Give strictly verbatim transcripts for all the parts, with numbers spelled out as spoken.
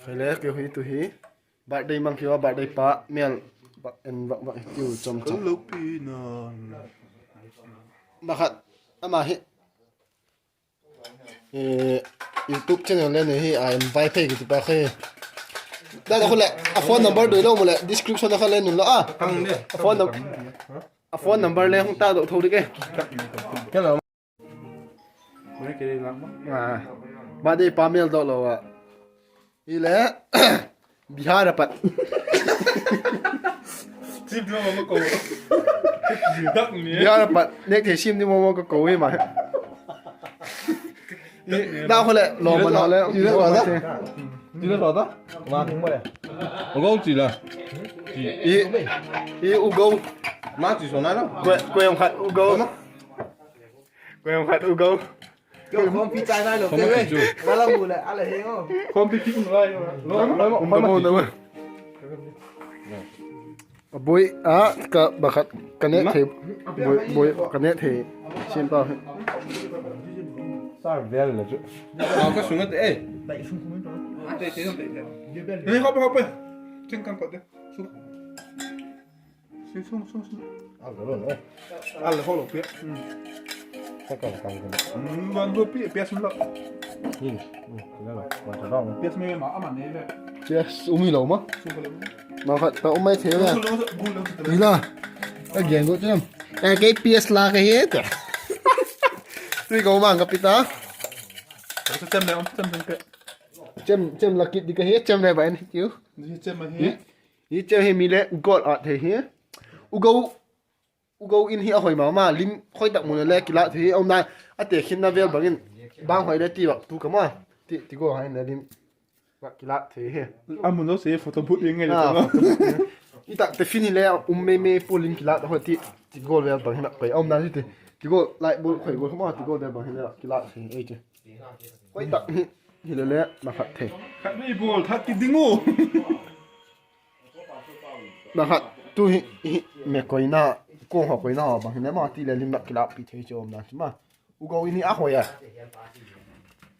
Khai le, kei hi tu hi birthday mang kiu a, birthday pa mêl vak en vak vak hi tiu chom chom. Bakhat ama hi, eh, YouTube channel le nei hi a, invite thei kiti pa kha hi. Dan a khu le, a phone number doi lo mu le, description a kha le nun lo a. A phone num-, a phone number le hung tâk dok tho dik e. Birthday pa mêl dok lo a. Hi le, Bihar a pat. Bihar a pat nêk thei sim ni mawmaw ka ko hi ma. Na khu le, lo man ho le. Ti le so ta. Ma thung ma le. U Go ti la. I, i U Go. Ma ti so na lo. Koi, koi hung khat U Go. Koi hung khat U Go. Kio khawmpi chai nai lo. Khawmpi chu. Ma la mu le, a le he o. Khawmpi pi um lai. Lo, lo, lo. A boi a ka bakhat ka nêk thei. Boi, boi ka nêk thei. Sim tau hi. Sar vel le chu. A ka sung at e. Te, te, te, te. Ni hop, hop. Ching kan pat de. Sung. Sung, sung, sung, sung. A lo lo. A lo ho lo pia. Ka ka ka. Ban lo pia, pia sung lo. Ni. Ni lo. Ban ta dong. Pia sung ma ama ne le. Pia sung mi lo ma. Sung ko lo. Ma khat ta umai thei la. Ni la. A gen go tem. Ka ke pia la ka he ta. Tui ko mang ka pita. Chem le, chem, chem, chem. Chem, chem la kit di ka he, chem le ba en tiu. Ni chem ma he. Hi chem hi mi le goal at thei hi. U Go, U Go in hi a hoi ma ma, lim khoi tak mun le kilâk thei hi. Umna a te khin na vel bangin bang hoi le ti vak tu ka ma. Ti, ti go hai na lim vak kilâk thei hi. A mun lo se photo booth ing ngai le. I tak te fin hi le um me me pu lim kilâk hoi ti, ti go vel bang hi na koi. Umna ti, ti go lai bul khoi go ma ti go vel bang hi le kilâk thei ei ti. Khoi tak hi, hi le le na khat thei. Khat ni bol that ti ding u. Na khat tu hi, hi me koina, kong ho koina bang hi le ma ti le lim na kilâk pi thei chu umna ti ma. U Go in hi a hoi a.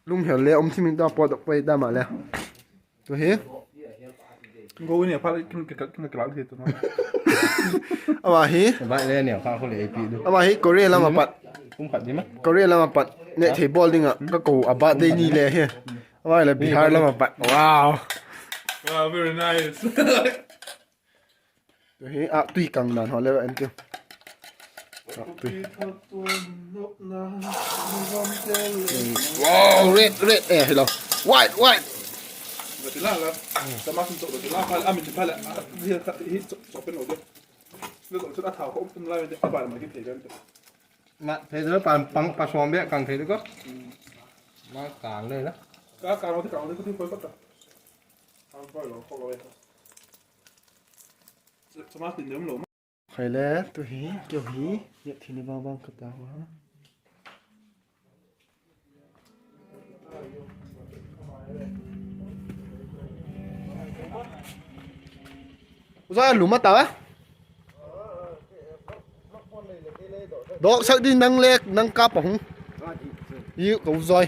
Lunghel le um thim in ta pawt dok pai ta ma le. Tu hi. Go in hi a pha kin, kin, kin kilâk hi tu ma. Ama hi. Ba le ne pha ko le pi du. Ama hi Korea lam a pat. Kum khat di ma. Korea lam a pat. Ne thei bol ding a. Ka ko a birthday ni le hi. Ama le Bihar lam a pat. Wow. Wow, very nice. Tu hi a tui kang dan ho le en tiu. A tui. Wow, red, red, eh, hello. White, white. Gatila la. Tama sun to gatila pa, amin pa la. Hi ka hi so pen lo de. Lo to a tha ko pen la de, a ba ma ki thei ben. Ma thei de pan pang pa som be kang thei de ko. Ma kang le la. Ka kang lo ti kang lo ti ko ti ko ta. Kang ko lo ko lo. Khai le tu hi, keu hi, ya thini bang bang ka ta wa. Uza luma ta wa. Dok sak di nang le, nang ka pa hung. Yu ko zoi.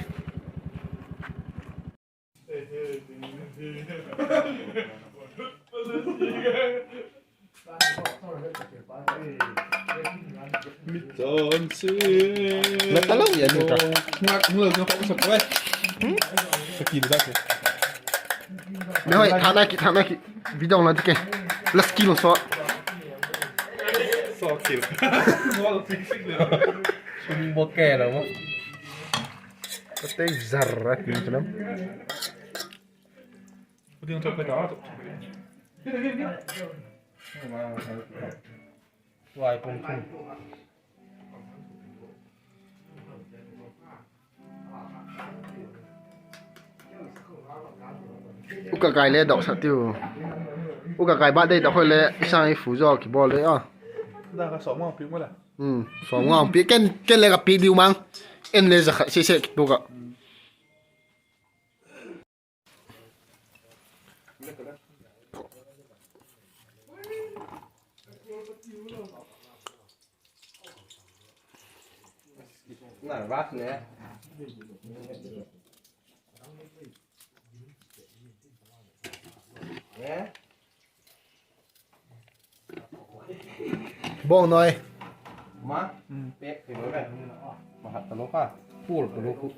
Mi ton si. Na ta lo ya ni ta. Ngak ngak ngak sa ko. Sakil sa ko. Me hoi, thana ki, thana ki. Video la dike. La skill so. So kill. Wall six six le. Sum bo ke la mo. Ka te zar a tin tulam. Puding chok ka ta. Wai pung pung. U Kakai le dok sa tiu. U Kakai birthday dok hoi le isang i fu zo ki bol le a. Da ka sawm ngam pi mo la. Hmm, sawm ngam pi ken, ken le ka pi diu mang. En le za khat se se ki tu ka. Na ras ne. Bong noi. Ma. Pek thei lo le. Ma hat ta lo kha. Pul ta lo khu.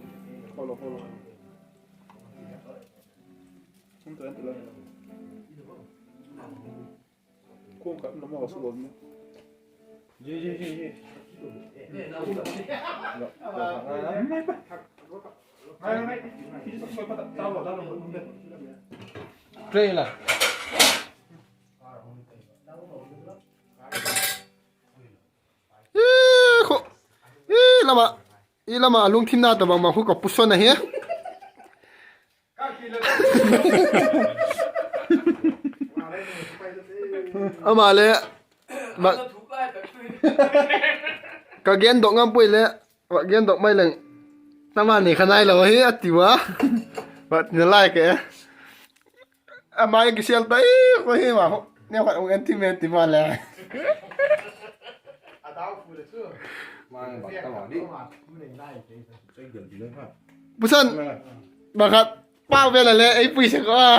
Tray la. I khu, i lama, i lama lungthim na ta bang bang khu ka puson ahi. Ama le, ma, ka gendok ngam puai le, ma gendok mai leng. Tama ni kha nai lo hi a ti ua. Ma ti na lai ke. Ama kisel ta i ko hi ma. Ne khat ung en ti me ti ma le. Pusan, ba khat pau ve la le ei pui se ko a.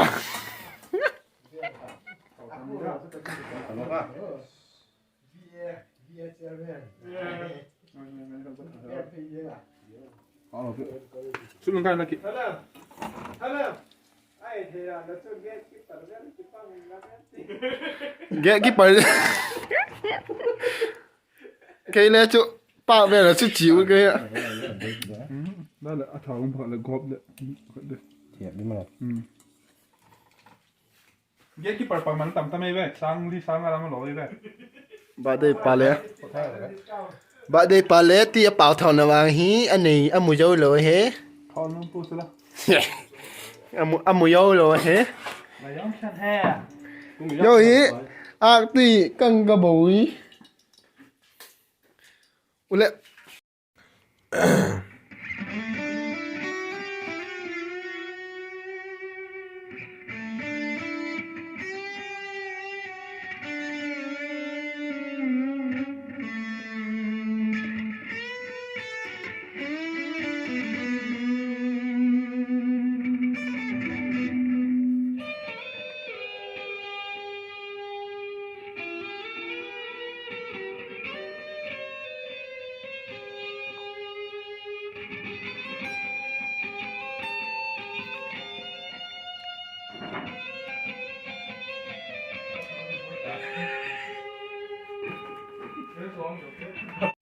Gatekeeper. Kei le chu pau ve la chu chi u kei. Ba le a thau um pha le gop le. Thiam di ma. Gatekeeper pa man tam tam ei ve, sang li sang a lam lo ei ve. Birthday pa le. Birthday pa le ti a pau thauna vang hi a nei a mu zo lo he. Thon nung pu sala. A mu, a mu zo lo he. Yo hi, ak ti kang ka bo hi. Ule.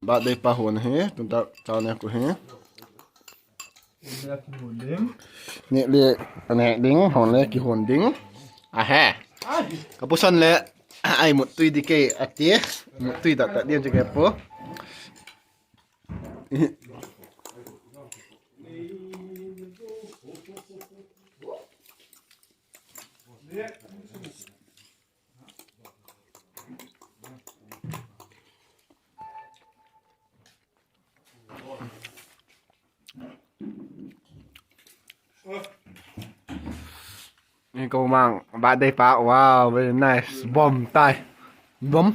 Birthday pa hun hi, tun tak chau ne ku hi. Nek le, nek ding, hun le kihun ding. A he. Ka pusan le, ai mut tui di kei a ti. Mut tui tak tak ding chu kei pu. Ni ko mang birthday pa, wow, very nice. Bom tai. Bom.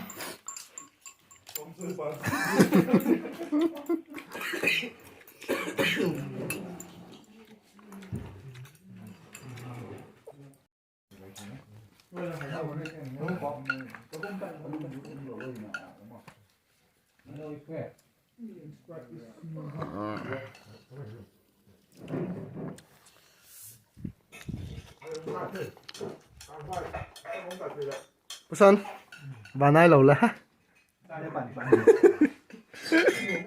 Pusan, va nai lo le.